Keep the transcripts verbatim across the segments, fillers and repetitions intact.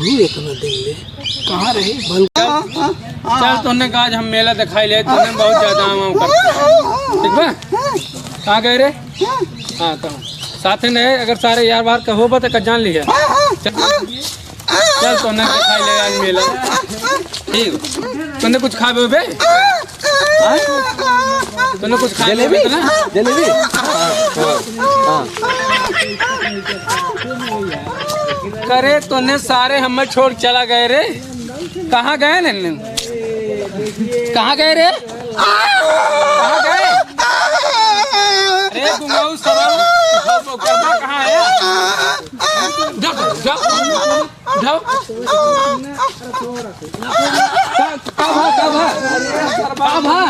हूँ इतना दिन ले। कहाँ रहे? बल- चल, चल, तोहने का आज हम मेला दिखाई ले, तोहने बहुत ज्यादा आम आम करते हैं। ठीक बा? कहाँ गए रे? हाँ, तो साथे नहीं, अगर सारे यार बार का होबा तो का जान लिया। चल, चल, तोहने दिखाई ले आज मेला। ठीक। तोहने कुछ खाबे बे? हाँ? तोहने कुछ खाबे जलेबी? बे ना? जलेबी? हाँ, हाँ, हाँ। करे तोहने सारे हमें छोड़ चला गए रे। कहाँ गए नन्नू? कहाँ गए रे? कहाँ गए? अरे गुंगाऊ सरल, गरमा कहाँ है? जाओ, जाओ, जाओ। का, का भा, का भा? का भा?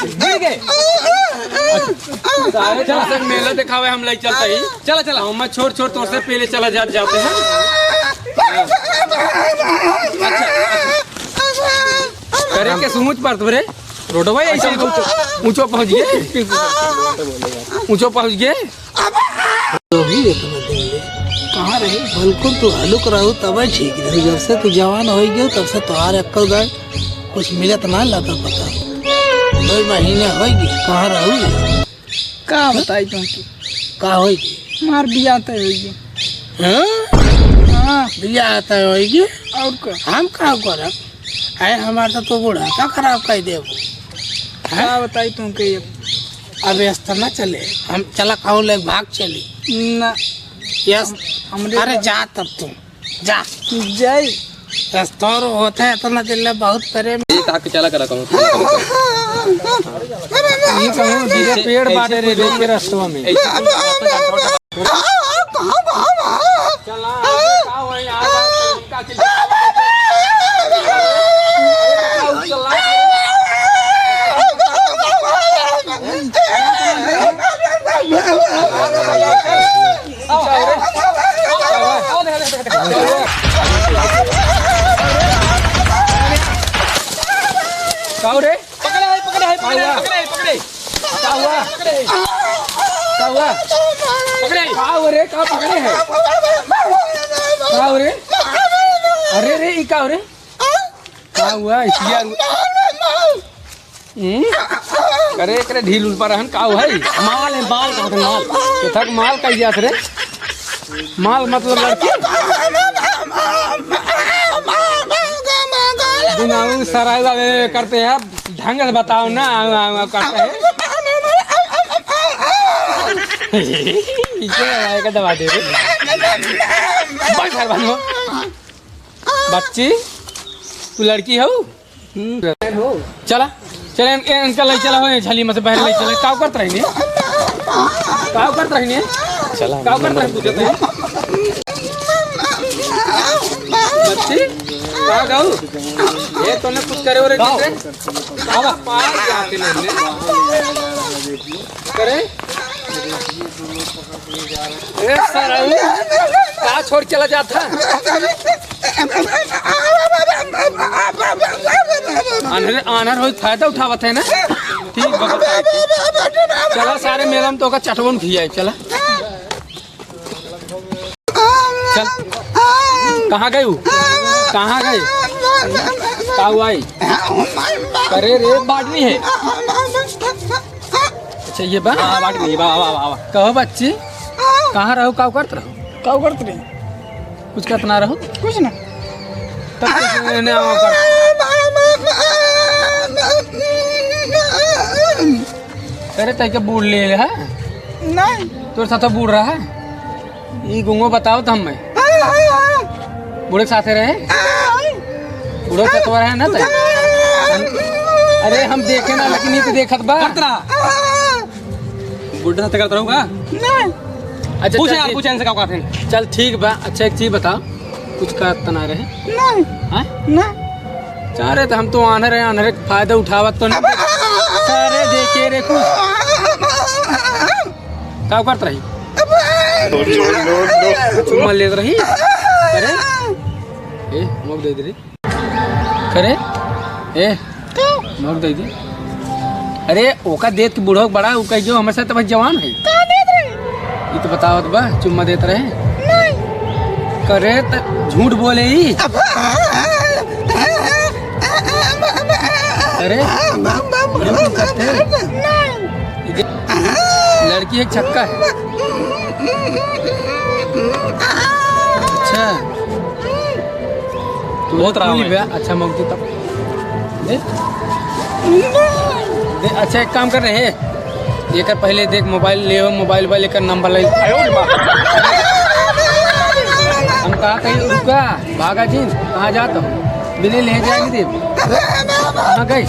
गिर गए। सारे जब तक मेला दिखावे हम लई चलता ही। चला, चला। हम छोड़, छोड़, तोर से पहले चला जा, जाते हैं। अच्छा, अच्छा। करे के समझ पर तुमरे रोडवा ऐसे ऊंचो, ऊंचो पहुंच गए। ऊंचो पहुंच गए। तो भी इतना दिन ले। कहाँ रहे? बिल्कुल तू हलुक रहू तब ठीक रहे। जब से तू जवान हो गयो तब से तोहार अक्कल गए। कुछ मिलत ना लगा पता। दो महीने हो गए, कहाँ रहू? का बताई तुमके? का होई? हमार बियाह तय होई गई। हाँ? हाँ। बियाह तय होई गई? और का? हम का करब? अरे हमार तो तू बुढ़ापा खराब कर देबो। का बताई तुमके? अब यस तो ना चले, हम चला कहूँ ले भाग चली। ना। यस। हम-, हमरे अरे का- जा तब तू। जा। जय। यस, तोर होते इतना दिल ले बहुत प्रेम। ये ताक चला करा कहूँ। ये कहूँ धीरे पेड़ बाटे रे, देख के रस्तवा में। चला, का हुआ यार, उनका के काऊ रे? पकड़े है, पकड़े है, पकड़े है, पकड़े है, पकड़े। का हुआ? पकड़े। का हुआ? पकड़े। का हुआ रे? का पकड़े है? का हुआ रे? अरे रे, ई का हुआ रे? का हुआ? इसिया हम्म? अरे, एकरे ढील उल पर रहन, का हुआ है? माल है, माल कहत है, माल। केथक माल कही जात रे? माल मतलब लड़की? बुनाऊ सराई वाले करते हैं, ढंग से बताओ ना, आऊ, आऊ, आऊ करते हैं। इसे हमारे का दबा दे रे। बस घर बनो। बच्ची, तू लड़की हो? हम्म। चला, चला, इन-, इनका ले चला हो, ये झली में से बाहर ले चला। काव करत रही ने? काव करत रही ने? चला, काव करत रही, पूछत रही? बच्ची, का गाऊ? ये तोने कुछ करे हो रे? आवा। पार जाके ले ले। करे? ए, सरऊ, का छोड़ चला जात है? आन्हर, आन्हर होई फायदा उठावत है ना? ठीक बा, बताई थी। चला सारे मेला में तो का चटवन खियाई, चला। चल। कहाँ गई ऊ? कहाँ गई? का हुआ ई? अरे रे, बाटनी है। अच्छा, ये बा? हाँ, बाटनी, बा, बा, बा, बा। कहो बच्ची, कहाँ रहो, का करत रहो? का करत रही? कुछ करत ना रहो? कुछ ना। तब कुछ ने आवा कर। अरे, तई के बूढ़ ले ले, हाँ? नहीं। तोर साथ बूढ़ रहा है? ई गुंगो बताओ तो हमें। हाँ, हाँ, हाँ। बूढ़े के साथे रहे? हाँ। बूढ़े के साथ रहे ना तई? हाँ। अरे हम देखे ना, लेकिन ई तो देखत बा। करत रहा। हाँ। बूढ़े साथे करत रहूँगा? नहीं। अच्छा, पूछ चल यार, ठीक। पूछ इनसे का कहत हैं। चल ठीक बा। अच्छा एक चीज बताओ, कुछ करत ना रहे? नहीं। हाँ? नहीं। चाह रहे तो हम तो आन्हर है, आन्हर के फायदा उठावत तो नहीं। सारे देखे रे कुछ। का करत रही? चुम्मा लेत रही। अरे, ए, मुख दे दे रे। करे? ए, का? मुख दे दे। अरे, ओका देत के बूढ़ो बड़ा, उ कह जो हमरे साथ तो बस जवान है। का देत रहे? ई तो बतावत बा, चुम्मा देत रहे। नहीं। करे त झूठ बोले ही। अरे, झूठ करते। लड़की एक छक्का है। अच्छा। बहुत राम है। अच्छा, मौके तब। दे। दे, अच्छा, एक काम कर रहे हैं। एकर पहले देख, मोबाइल ले हो, मोबाइल वाले का नंबर ले। हम कहा कहीं रुका, भागा जिन, कहाँ जात हो? बिने ले जाएंगे दे। कहाँ गए?